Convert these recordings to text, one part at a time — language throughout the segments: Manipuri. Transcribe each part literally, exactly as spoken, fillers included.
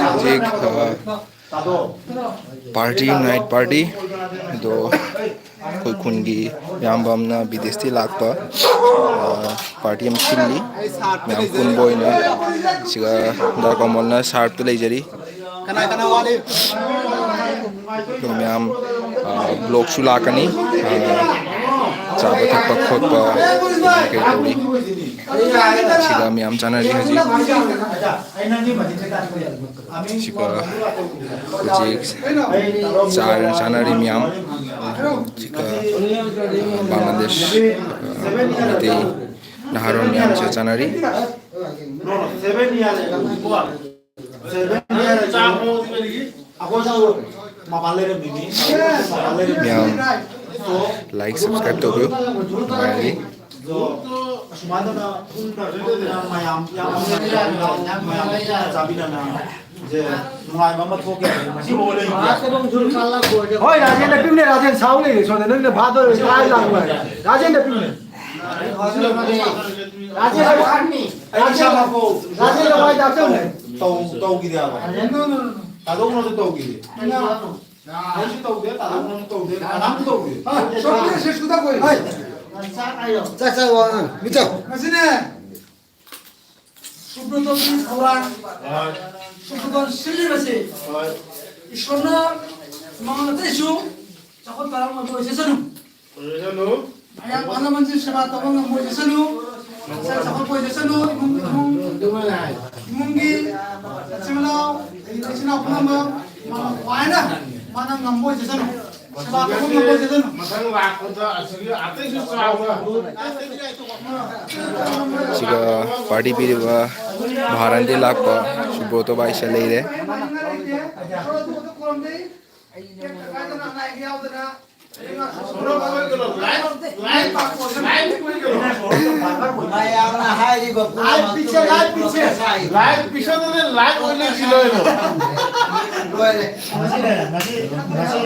ꯍꯧꯖꯤꯛ ꯄꯥꯔꯇꯤ, ꯅꯥꯏꯠ ꯄꯥꯔꯇꯤ ꯑꯗꯣ ꯑꯩꯈꯣꯏ ꯈꯨꯟꯒꯤ ꯏꯌꯥꯝꯕ ꯑꯃꯅ ꯕꯤꯗꯦꯁꯇꯤ ꯂꯥꯛꯄ ꯄꯥꯔꯇꯤ ꯑꯃ ꯁꯤꯜꯂꯤ꯫ ꯃꯌꯥꯝ ꯄꯨꯟꯕ ꯑꯣꯏꯅ ꯁꯤꯒ ꯗꯥ ꯀꯃꯜꯅ ꯁꯥꯔꯞꯇ ꯂꯩꯖꯔꯤ꯫ ꯀꯅꯥ ꯀꯅꯥ ꯋꯥꯠꯂꯤ? ꯑꯗꯣ ꯃꯌꯥꯝ ꯕ꯭ꯂꯣꯛꯁꯨ ꯂꯥꯛꯀꯅꯤ꯫ ꯆꯥꯕ ꯊꯛꯄ ꯈꯣꯠꯄ ꯀꯩ ꯇꯧꯔꯤ꯫ ꯁꯤꯒ ꯃꯌꯥꯝ ꯆꯥꯅꯔꯤ ꯍꯧꯖꯤꯛ꯫ ꯁꯤꯒ ꯍꯧꯖꯤꯛ ꯆꯥ ꯆꯥꯅꯔꯤ ꯃꯌꯥꯝ꯫ ꯁꯤꯒ ꯕꯪꯒ꯭ꯂꯥꯗꯦꯁ ꯃꯩꯇꯩ ꯅꯍꯥꯔꯣꯜ ꯃꯌꯥꯝꯁꯨ ꯆꯥꯅꯔꯤ꯫ ꯃꯌꯥꯝ ꯂꯥꯏꯛ ꯁꯕꯁꯀ꯭ꯔꯥꯏꯕ ꯇꯧꯕꯤꯌꯨ꯫ ꯅꯨꯡꯉꯥꯏꯔꯤ꯫ ꯑꯗꯣ ꯑꯁꯨꯃꯥꯏꯅ ꯇꯧꯅ ꯄꯨꯟꯅ ꯃꯌꯥꯝ ꯌꯥꯝ ꯃꯌꯥꯝ ꯆꯥꯃꯤꯟꯅꯅ ꯁꯦ ꯅꯨꯡꯉꯥꯏꯕ ꯑꯃ ꯊꯣꯛꯀꯦ꯫ ꯍꯣꯏ, ꯔꯥꯖꯦꯟꯗ ꯄꯤꯌꯨꯅꯦ, ꯔꯥꯖꯦꯟ ꯁꯥꯎ ꯂꯩꯔꯦ ꯁꯣꯝꯗ, ꯅꯪꯅ ꯚꯥꯞ ꯑꯣꯏꯔꯣꯏ, ꯀꯥꯏ ꯂꯥꯛꯄ ꯍꯥꯏ? ꯔꯥꯖꯦꯟꯗ ꯄꯤꯌꯨꯅꯦ꯫ ꯔꯥꯖꯦꯟ, ꯑꯩ ꯏꯁꯥꯃꯛꯄꯨ ꯔꯥꯖꯦꯟꯗ ꯋꯥꯏ ꯇꯥꯛꯆꯧꯅꯦ꯫ ꯇꯧ-, ꯇꯧꯈꯤꯗꯦ ꯍꯥꯏꯕ꯫ ꯇꯥꯗꯧꯅꯁꯨ ꯇꯧꯈꯤꯗꯦ꯫ ꯑꯩꯁꯨ ꯇꯧꯗꯦ, ꯇꯥꯗꯧꯅꯁꯨ ꯇꯧꯗꯦ, ꯀꯅꯥꯝꯁꯨ ꯇꯧꯗꯦ꯫ ꯍꯣꯏ, ꯁꯣꯝꯒꯤ ꯁꯤꯠꯁꯨ ꯇꯛꯈꯣꯏ꯫ ꯍꯣꯏ꯫ ꯆꯥꯛ ꯆꯥꯕ, ꯑ, ꯃꯤꯆꯧ꯫ ꯉꯁꯤꯅꯦ, ꯁꯨꯕ꯭ꯔꯇꯒꯤ ꯊꯧꯔꯥꯡ, ꯁꯨꯕ꯭ꯔꯇꯅ ꯁꯤꯜꯂꯤꯕꯁꯤ ꯏꯁꯣꯔꯅ ꯃꯉꯣꯟꯗ ꯑꯇꯩꯁꯨ ꯆꯥꯎꯈꯠ ꯊꯧꯔꯥꯡ ꯑꯣꯏꯕ ꯑꯣꯏꯖꯁꯅꯨ꯫ ꯃꯌꯥꯝ ꯑꯍꯜ ꯂꯃꯟꯁꯤꯡ ꯁꯦꯕꯥ ꯇꯧꯕ ꯉꯝꯕ ꯑꯣꯏꯖꯁꯅꯨ꯫ ꯃꯁꯥ ꯆꯥꯎꯈꯠꯄ ꯑꯣꯏꯖꯁꯅꯨ꯫ ꯏꯃꯨꯡ, ꯏꯃꯨꯡ, ꯏꯃꯨꯡꯒꯤ ꯃꯆꯤꯟ ꯃꯅꯥꯎ, ꯑꯗꯒꯤ ꯏꯆꯤꯟ ꯏꯅꯥꯎ ꯄꯨꯝꯅꯃꯛ ꯃꯥꯅ ꯈ꯭ꯋꯥꯏꯅ ꯃꯥꯅ ꯉꯝꯕ ꯑꯣꯏꯖꯁꯅꯨ꯫ ꯁꯦꯕꯥ ꯇꯧꯕ ꯉꯝꯕ ꯑꯣꯏꯖꯁꯅꯨ꯫ ꯃꯊꯪ ꯂꯥꯛꯄꯗ ꯑꯁꯤꯒꯤ ꯑꯇꯩꯁꯨ ꯆꯥꯎꯅ ꯁꯤꯒ ꯄꯥꯔꯇꯤ ꯄꯤꯔꯤꯕ ꯚꯥꯔꯠꯇꯒꯤ ꯂꯥꯛꯄ ꯁꯨꯕ꯭ꯔꯣꯇꯣ ꯚꯥꯏꯁꯦ ꯂꯩꯔꯦ꯫ ꯃꯌꯥꯝꯅ ꯍꯥꯏꯔꯤꯕ ꯄꯨꯝꯅꯃꯛꯇꯨ ꯉꯁꯥꯏ ꯂꯥꯏꯚ ꯄꯤꯁꯟꯗꯨꯅ ꯂꯥꯏꯚ ꯑꯣꯏꯅ ꯁꯤꯜꯂꯣꯏꯅꯣ? ꯉꯁꯤꯅꯦ, ꯉꯁꯤ, ꯉꯁꯤ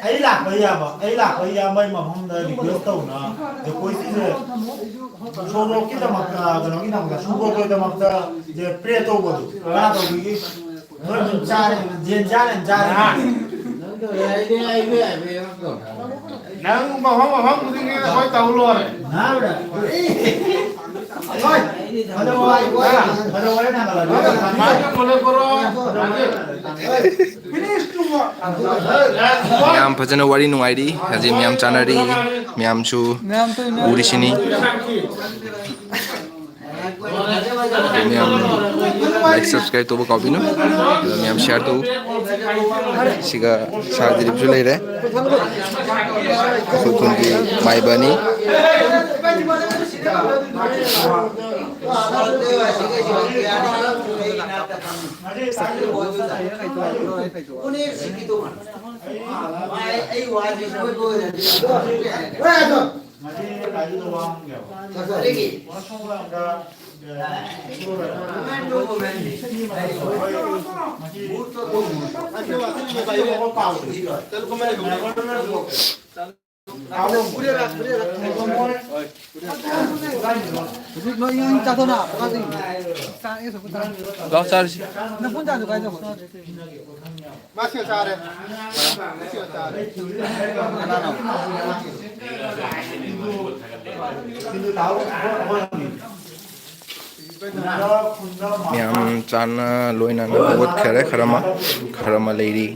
ꯑꯩ ꯂꯥꯛꯄ ꯌꯥꯕ, ꯑꯩ ꯂꯥꯛꯄ ꯌꯥꯕ ꯃꯐꯝꯗ request ꯇꯧꯅ, ꯑꯩꯈꯣꯏ ꯁꯤꯁꯦ ꯁꯣꯔꯣꯛꯀꯤꯗꯃꯛꯇ, ꯀꯩꯅꯣꯒꯤꯗꯃꯛꯇ, ꯁꯨꯕꯣꯠꯇꯣꯏꯗꯃꯛꯇ ꯄ꯭ꯔꯦ ꯇꯧꯕꯗꯣ, ꯀꯅꯥ ꯇꯧꯕꯤꯒꯤ? ꯅꯣꯏ ꯑꯗꯨꯝ ꯆꯥꯔꯦ, ꯖꯦꯟ ꯆꯥꯔꯦ, ꯆꯥꯔꯦ꯫ ꯅꯪ ꯃꯐꯝ ꯃꯐꯝ ꯈꯨꯗꯤꯡꯒꯤ ꯑꯩꯈꯣꯏ ꯇꯧ ꯂꯣꯏꯔꯦ꯫ ꯅꯥꯕ꯭ꯔꯥ? ꯍꯣꯏ꯫ ꯐꯖꯕ ꯋꯥꯔꯤ, ꯐꯖꯕ ꯋꯥꯔꯤ ꯊꯥꯡꯒꯠꯂꯛꯑꯒꯦ꯫ ꯃꯥꯒꯤ ꯃꯨꯂꯦ ꯄꯣꯔꯣ꯫ ꯌꯥꯝ ꯐꯖꯅ ꯋꯥꯔꯤ ꯅꯨꯡꯉꯥꯏꯔꯤ꯫ ꯍꯧꯖꯤꯛ ꯃꯌꯥꯝ ꯆꯥꯅꯔꯤ꯫ ꯃꯌꯥꯝꯁꯨ ꯎꯔꯤꯁꯤꯅꯤ꯫ ꯑꯗꯨ ꯃꯌꯥꯝ like, subscribe ꯇꯧꯕ ꯀꯥꯎꯕꯤꯅꯨ꯫ ꯑꯗꯨꯒ ꯃꯌꯥꯝ share ꯇꯧ꯫ ꯁꯤꯒ ꯁꯥꯔ ꯗꯤꯂꯤꯞꯁꯨ ꯂꯩꯔꯦ꯫ ꯑꯩꯈꯣꯏ ꯈꯨꯟꯒꯤ ꯃꯥꯏꯕꯅꯤ꯫ ꯍꯧꯖꯤꯛ ꯂꯣꯏ ꯏꯟ ꯆꯥꯊꯣꯛꯅ ꯂꯥꯎ ꯆꯥꯔꯁꯤ꯫ ꯅꯪ ꯄꯨꯟ ꯆꯥꯁꯨ ꯀꯥꯏꯗꯧꯕ? ꯃꯥꯁꯤ ꯆꯥꯔꯦ꯫ ꯃꯥꯁꯤ ꯆꯥꯔꯦ꯫ ꯃꯌꯥꯝ ꯆꯥꯅ ꯂꯣꯏꯅꯅ ꯍꯧꯒꯠꯈꯔꯦ꯫ ꯈꯔ ꯑꯃ, ꯈꯔ ꯑꯃ ꯂꯩꯔꯤ꯫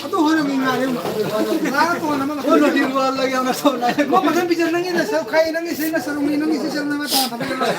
ꯑꯗꯨ ꯍꯣꯏꯅ ꯃꯤ ꯉꯥꯏꯔꯦ꯫ ꯉꯥꯏꯔ ꯇꯣꯉꯥꯟꯅ ꯑꯃ ꯂꯧꯊꯣꯛ꯫ ꯂꯣꯏꯗꯤ ꯋꯥꯜꯂꯒ ꯌꯥꯝꯅ ꯁꯧ ꯂꯥꯛꯑꯦ꯫ ꯃꯣꯏ ꯃꯊꯪ ꯄꯤꯖꯔ ꯅꯪꯒꯤ ꯅꯁꯧ ꯈꯥꯏ, ꯅꯪꯒꯤ ꯁꯤ ꯅꯁꯧ ꯃꯤ, ꯅꯪꯒꯤ ꯁꯤ ꯁꯧ ꯅꯪ ꯇꯣꯉꯥꯟ ꯊꯝꯃꯒ ꯂꯣꯏꯔꯦ꯫